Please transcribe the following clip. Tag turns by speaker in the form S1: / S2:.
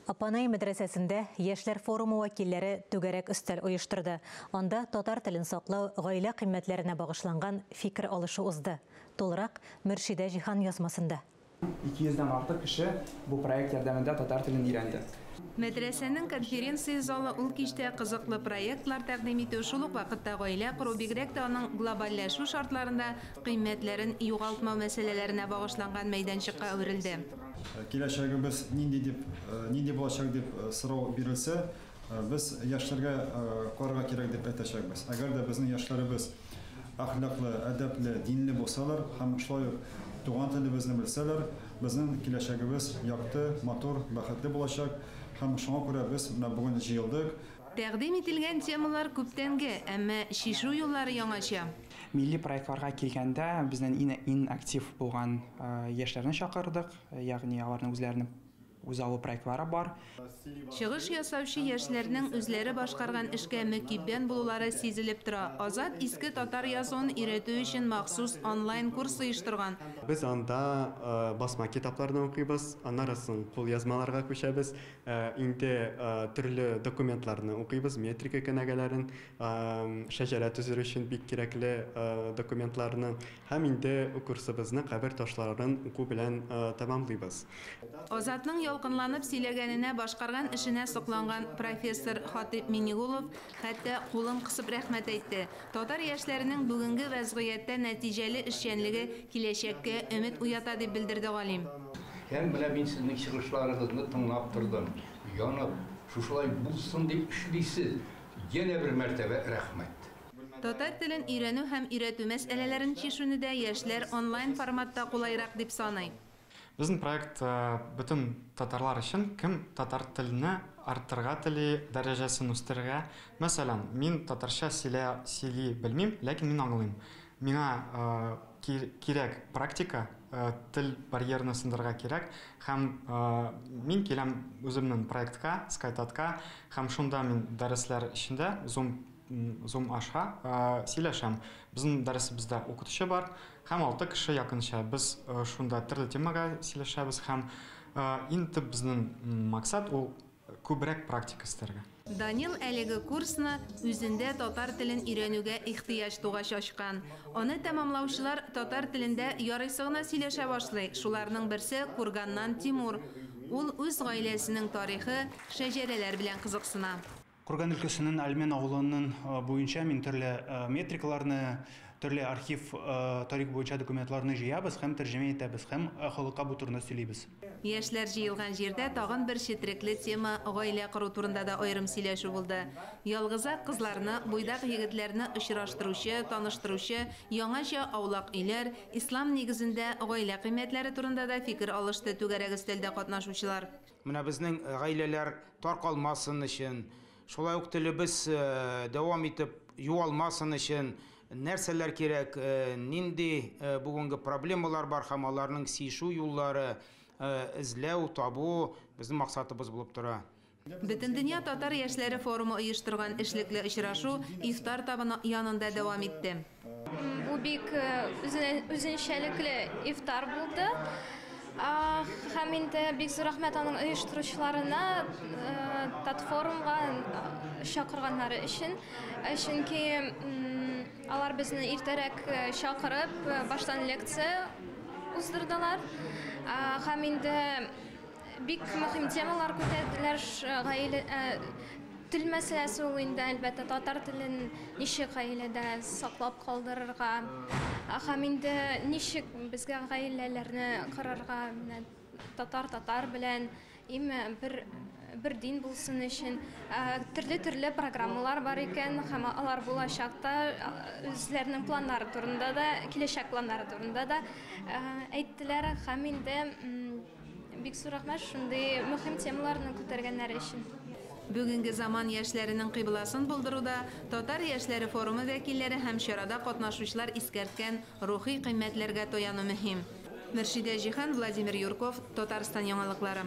S1: Апанай мәдрәсәсендә яшьләр форумы вәкилләре түгәрәк өстәл оештырды. Анда татар телен саклау, гаилә кыйммәтләренә багышланган фикер алышу узды. Тулырак Мөршидә Җиһан язмасында.
S2: 200 дән артык кеше бу проект ярдәмендә татар телен өйрәнде.
S3: Мәдрәсәнең конференция залы ул кичтә кызыклы проектлар тәкъдим итү, шул ук вакытта гаилә кору, бигрәк тә аның глобальләшү шартларында кыйммәтләрен югалтмау мәсьәләләренә багышланган мәйданчыкка әверелде.
S4: Киләчәгебез нинди дип, нинди булачак дип сорау бирелсә, без яшьләргә карарга кирәк дип әйтәчәкбез. Әгәр дә безнең яшьләребез әхлаклы, әдәпле, динле булсалар һәм шулай ук туган телебезне белсәләр, безнең киләчәгебез якты, матур, бәхетле булачак. Һәм шуңа күрә без менә бүген җыелдык.
S3: Тәкъдим ителгән темалар күптәнге, әмма чишү юллары яңача.
S2: Милли проектларга килгәндә, безнең иң актив булган яшьләрне чакырдык, ягъни аларның үзләренең үзаллы проектлары бар.
S3: Чыгыш ясаучы яшьләрнең үзләре башкарган эшкә мөкиббән булулары сизелеп тора. Азат иске татар язуын өйрәтү өчен махсус онлайн курс оештырган.
S5: Без анда басма китапларны укыйбыз, аннары соң кулъязмаларга күчәбез, инде төрле документларны укыйбыз, метрика кенәгәләрен, шәҗәрә төзер өчен бик кирәкле документларны һәм инде курсыбызны кабер ташларын уку белән тәмамлыйбыз.
S3: Азатның ялкынланып сөйләгәненә, башкарган эшенә сокланган профессор Хатыйп Минигулов хәтта кулын кысып рәхмәт әйтте. Татар яшьләренең бүгенге вәзгыятьтә нәтиҗәле эшчәнлеге киләчәккә өмет уята, дип белдерде галим.
S6: Һәм менә мин сезнең чыгышларыгызны тыңлап тордым. Янып, шушылай булсын дип эшлисез. Янә бер мәртәбә рәхмәт.
S3: Татар телен өйрәнү һәм өйрәтү мәсьәләләрен чишүне дә яшьләр онлайн форматта кулайрак дип саный.
S7: Безнең проект бөтен татарлар өчен, кем татар телене арттырырга тели, дәрәҗәсен үстерергә. Мәсәлән, мин татарча сөйли белмим, ләкин мин аңлыйм. Миңа кирәк практика, тел барьерны сындырырга кирәк. Һәм мин киләм үземнең проектка, SkyTat-ка, һәм шунда мин дәресләр эчендә Zoom аша сөйләшәм. Безнең дәресебездә укытучы бар һәм 6 кеше якынча. Без шунда төрле темага сөйләшәбез һәм иң төп безнең максат ул күбрәк практика эшләргә.
S3: Данил әлеге курсны үзендә татар телен өйрәнүгә ихтыяҗ тугач ачкан. Аны тәмамлаучылар татар телендә ярыйсы гына сөйләшә башлый. Шуларның берсе Курганнан Тимур. Ул үз гаиләсенең тарихы, шәҗәрәләр белән кызыксына.
S8: Курган өлкәсенең Әлмен авылының буенча мин төрле метрикаларны, төрле архив тарих буенча документларны җыябыз һәм тәрҗемә итәбез һәм халыкка бу турында сөйлибез.
S3: Яшьләр җыелган җирдә тагын бер четрекле тема гаилә кору турында да аерым сөйләшү булды. Ялгызак кызларны, буйдак егетләрне очраштыручы, таныштыручы яңача аулак өйләр, ислам нигезендә гаилә кыйммәтләре турында да фикер алышты түгәрәк өстәлдә катнашучылар.
S9: Менә безнең гаиләләр таркалмасын өчен, шулай ук телебез дәвам итеп югалмасын өчен нәрсәләр кирәк, нинди бүгенге проблемалар бар һәм аларның чишү юллары эзләү, табу безнең максатыбыз булып тора.
S3: Бөтендөнья татар яшьләре форумы оештырган эшлекле очрашу ифтар табыны янында дәвам итте.
S10: Бу бик үзенчәлекле ифтар булды. Һәм инде бик зур рәхмәт аның оештыручыларына, Татфорумга чакырганнары өчен. Чөнки алар безне иртәрәк чакырып, баштан лекция уздырдылар. Һәм инде бик мөһим темалар күтәрделәр. Гаилә тел мәсьәләсе ул инде, әлбәттә, татар телен ничек гаиләдә саклап калдырырга, һәм инде ничек безгә гаиләләрне корырга, менә татар-татар белән, име бер дин булсын өчен төрле-төрле программалар бар икән, һәм алар булачакта үзләренең планнары турында да, киләчәк планнары турында да әйттеләр, һәм инде бик зур рәхмәт шундый мөһим темаларны күтәргәннәре өчен.
S3: Бүгенге заман яшьләренең кыйбласын булдыруда татар яшьләре форумы вәкилләре һәм чарада катнашучылар искәрткән рухи кыйммәтләргә таяну мөһим. Мөршидә Җиһан, Владимир Юрков, Татарстан яңалыклары.